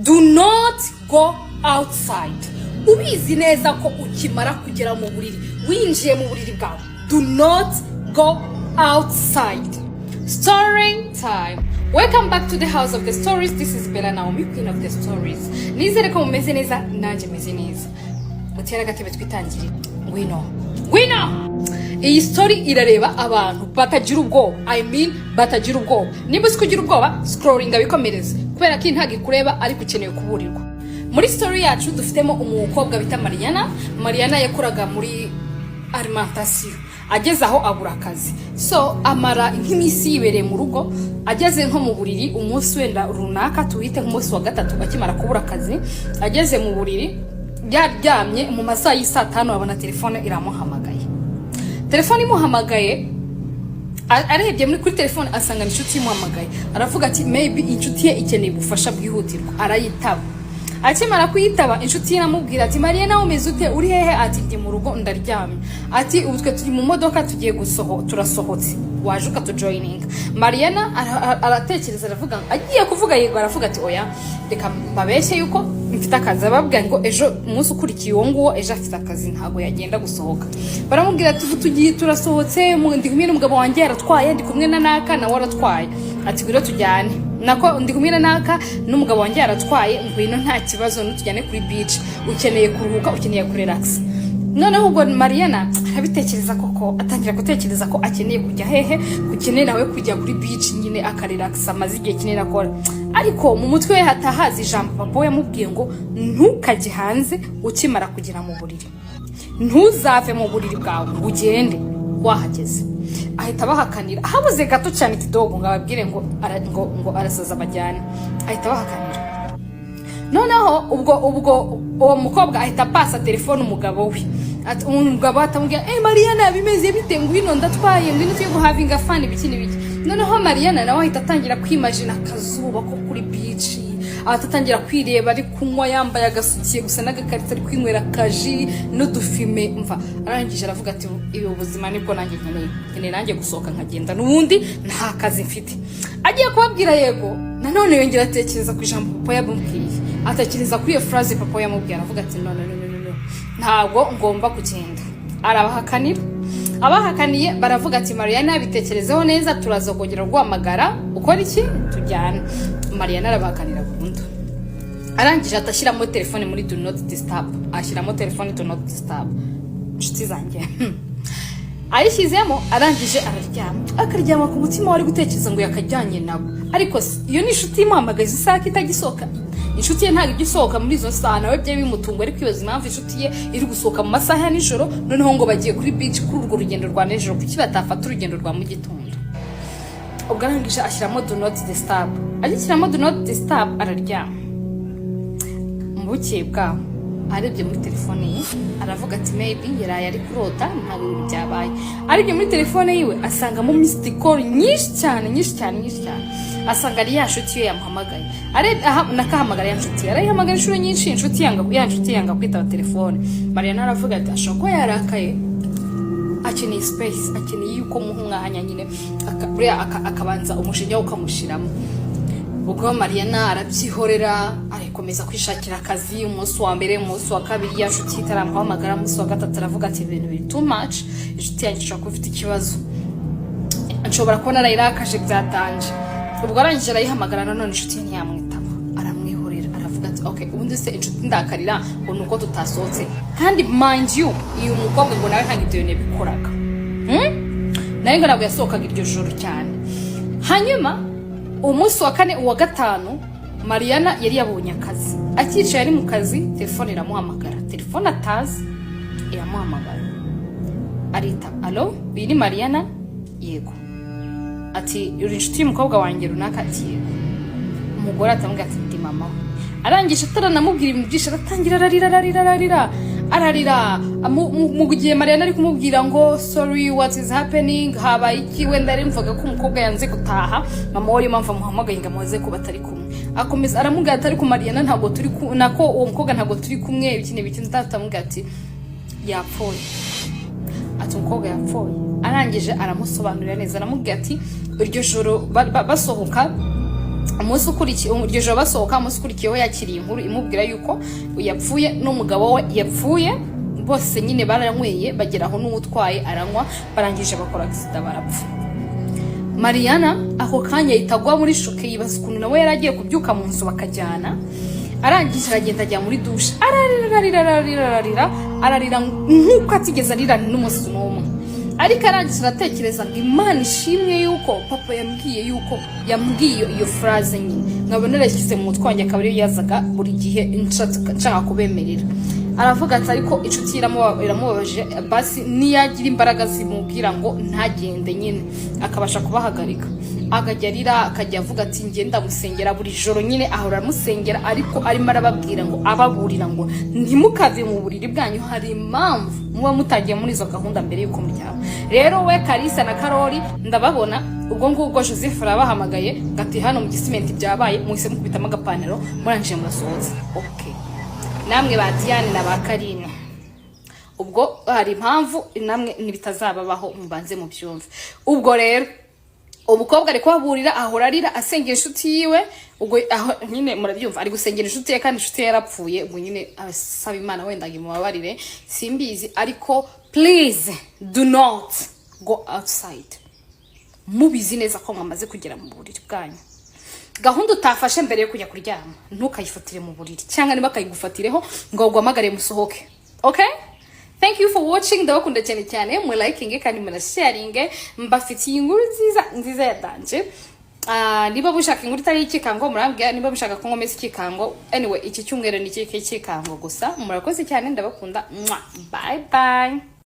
Do not go outside. Ubizi neza ko ukimara kugera mu buriri, winjiye mu buriri bwawe, do not go outside. Story time. Welcome back to the house of the stories. This is Bella Naomi, queen of the stories. Nizere ko mumeze neza, nanjye meze neza. Mutere agatebe twitangire. Ngwino, ngwino. Iyi story irareba abantu batagira ubwoba. I mean, batagira ubwoba. Niba uzi kugira ubwoba, scrollinga bikomereze, kubera ko iyi ntabwo ikureba, ariko ukeneye kuburirwa. Muri story yacu dufitemo umukobwa bita Mariana. Mariana yakoraga muri alimentation, ageze aho abura akazi, so amara nk'iminsi yibereye mu rugo. Ageze nko mu buriri umunsi wenda runaka, tuwite nk'umunsi wa gatatu akimara kubura akazi, ageze mu buriri yaryamye mu masaha y'isaa 5, abona telefone iramuhamagaye. Telefone imuhamagaye, arebye muri kuri telefone asanga ni inshuti imuhamagaye. Aravuga ati maybe inshuti ye ikeneye ubufasha bwihutirwa. Arayitaba. Akimara kuyitaba, inshuti ye iramubwira ati: "Mariya, nawe umeze ute? Uri hehe?" Ati: "Ndi mu rugo, ndaryamye." Ati: "Ubu twe turi mu modoka, tugiye gusoho, turasohotse, waje ukatujoininga?" Mariana aratekereza, aravuga, agiye kuvuga yego, aravuga ati: "Oya, reka mbabeshye yuko mfite akazi." Ababwira ngo ejo, umunsi ukurikiye uwo nguwo, ejo afite akazi, ntabwo yagenda gusohoka. Baramubwira ati: "Ubu tugiye, turasohotse, ndi kumwe n'umugabo wanjye aratwaye, ndi kumwe na naka nawe aratwaye." Ati: "Ngwino tujyane." Nako: "Ndi kumwe na naka n'umugabo wanjye aratwaye, ngwino, nta kibazo, nutujyane kuri beach, ukeneye kuruhuka, ukeneye kurelaxa." Noneho ubwo Mariana arabitekereza koko, atangira gutekereza ko akeneye kujya hehe, ukeneye nawe kujya kuri beach nyine akarelaxa, amaze igihe kinini akora. Ariko mu mutwe we hatahaza ijambo papa we yamubwiye ngo: "Ntukajye hanze ukimara kugera mu buriri, ntuzave mu buriri bwawe ngo ugende wahageze." Ahita abahakanira. Habuze gato cyane kidogo ngo ababwire ngo arasaza bajyane, ahita abahakanira. Noneho ubwo uwo mukobwa ahita apasa telefone umugabo we. Ati umugabo atamubwira: "Eh, Mariana, bimeze bite? Ngwino, ndatwaye, ngwino tuye guhavinga fun," ibiki n'ibiki. Noneho Mariana nawe ahita atangira kwimagina akazuba ko kuri beach, ahita atangira kwireba ari kunywa, yambaye agasutiye gusa n'agakarito, ari kwinywera akaji n'udufime mva. Arangije aravuga ati: "Ibi ubuzima nibwo nanjye nkeneye, nkeneye nanjye gusohoka nkagenda, n'ubundi nta kazi mfite." Agiye kubabwira yego, nanone yongera atekereza ku ijambo papa yamubwiye, atekereza kuri iyo phrase papa yamubwiye, aravuga ati: "No, no, no, no, no, ntabwo ngomba kugenda." Arabahakanira. Abahakaniye baravuga ati: "Mariana, bitekerezeho neza, turaza kongera guhamagara ukora iki, tujyane." Mariana arabahakanira burundu. Arangije atashyiramo telefone muri do not disturb, ashyiramo telefone do not disturb. Inshuti zanjye, ayishyizemo, arangije araryama, akaryama ku mutima wari gutekereza ngo yakajyanye nabo. Ariko iyo ni inshuti imuhamagaza isaha itagisohoka, inshuti ye ntabwo ijya isohoka muri izo saha. Nawe byari bimutunguye, ari kwibaza impamvu inshuti ye iri gusohoka mu masaha ya nijoro, noneho ngo bagiye kuri beach kuri urwo rugendo rwa nijoro, kuki batafata urugendo rwa mu gitondo? Ubwo arangije ashyiramo do not disturb. Agishyiramo do not disturb, araryama. Mu bukeye bwaho arebye muri telefone ye, aravuga ati maybe yaraye ari kurota, ntabwo ibintu byabaye. Arebye muri telefone yiwe asangamo missed call nyinshi cyane, nyinshi cyane, nyinshi cyane. Asanga ari ya nshuti ye yamuhamagaye. Arebye aha nakahamagara ya nshuti ye, arayihamagara inshuro nyinshi, inshuti yanga, ya nshuti yanga kwitaba telefone. Mariana aravuga ati ashobora kuba yarakaye, akeneye space, akeneye yuko muha umwanya nyine, buriya akabanza umujinya we ukamushiramo. Ubwo Mariana arabyihorera, arakomeza kwishakira akazi. Umunsi wa mbere, umunsi wa kabiri, ya nshuti itaramuhamagara. Umunsi wa gatatu aravuga ati ibintu biri too much, inshuti yanjye ishobora kuba ifite ikibazo, nshobora kuba narayirakaje byatanje. Ubwo arangije arayihamagara, nanone inshuti ye ntiyamwitaba, aramwihorera. Aravuga ati: "Okay, ubundi se inshuti ndakarira ngo ni uko tutasohotse?" Kandi mind you, uyu mukobwa ngo nawe ntabwo ibyo bintu yabikoraga. Nawe ngo ntabwo yasohokaga iryo joro cyane. Hanyuma umunsi wa kane, uwa gatanu, Mariana yari yabonye akazi. Akicaye ari mu kazi, telefone iramuhamagara, telefone atazi iramuhamagara, aritaba: "Allo, uyu ni Mariana?" "Yego." Ati: "Uri inshuti y'umukobwa wanjye runaka?" Ati: "Yego." Umugore atamubwira ati: "Ndi mama we." Arangije ataranamubwira ibintu byinshi, aratangira ararira, ararira, ararira, ararira. Mu gihe Mariana ari kumubwira ngo: "Sorry, what is happening? Habaye iki?" Wenda yari ko umukobwa yanze gutaha, mama we ariyo mpamvu amuhamagaye ngo amubaze ko batari kumwe. Akomeza aramubwira ati: "Ariko Mariana, ntabwo turi ku nako uwo mukobwa ntabwo turi kumwe," ibiki n'ibiki. Ndatamubwira ati: "Yapfuye." Ati: "Umukobwa yapfuye." Arangije aramusobanurira neza, aramubwira ati iryo joro basohoka Umunsi ukurikiye, iryo joro basohoka, umunsi ukurikiyeho yakiriye inkuru imubwira yuko yapfuye n'umugabo we yapfuye. Bose nyine baranyweye, bagera aho n'uwutwaye aranywa, barangije bakora accident, barapfa. Mariana ako kanya ahita agwa muri shock, yibaza ukuntu nawe yari agiye kubyuka mu nzu bakajyana. Arangije aragenda, ajya muri douche, ararira, ararira, ararira, ararira, ararira nk'uko atigeze arira n'umunsi n'umwe. Ariko arangije aratekereza ngo: "Imana ishimwe yuko papa yambwiye yuko yambwiye iyo phrase nyine, nkaba narashyize mu mutwe wanjye, akaba ariyo yazaga buri gihe nshaka kubemerera." Aravuga ati: "Ariko inshuti ye iramubabaje, basi niyagira imbaraga zimubwira ngo ntagende nyine, akabasha kubahagarika." Akajya arira, akajya avuga ati: "Ngenda ndamusengera buri joro." Nyine ahora amusengera, ariko arimo arababwira ngo, ababurira ngo ntimukave mu buriri bwanyu, hari impamvu muba mutagiye muri izo gahunda mbere y'uko muryama. Rero we Kalisa na Karori ndababona. Ubwo ngubwo Joseph arabahamagaye ngo ati: "Hano mu Gisimenti byabaye, muhise mukubitamo agapantaro, murangije murasohotse." Okay, namwe ba Diane na ba Karine, ubwo hari impamvu namwe ntibitazababaho, mubanze mubyumve. Ubwo rero umukobwa ari kubaburira, ahora arira, asengera inshuti yiwe. Ubwo aho nyine murabyumva, ari gusengera inshuti ye kandi inshuti ye yarapfuye. Ubwo nyine asaba Imana wenda ngo imubabarire, simbizi. Ariko please, do not go outside mubizi neza ko mwamaze kugera mu buriri bwanyu. Gahunda utafashe mbere yo kujya kuryama ntukayifatire mu buriri, cyangwa niba akayigufatireho ngo uguhamagare musohoke. Okay, thank you for watching, ndabakunda cyane cyane. Mu liking kandi munasharinge, mbafitiye inkuru nziza nziza ya danger. Niba mushaka inkuru itari ikikango murambwira, niba mushaka ko nkomeza ikikango. Anyway, iki cyumweru ni ikikango gusa. Murakoze cyane, ndabakunda. Mwah. Bye bye.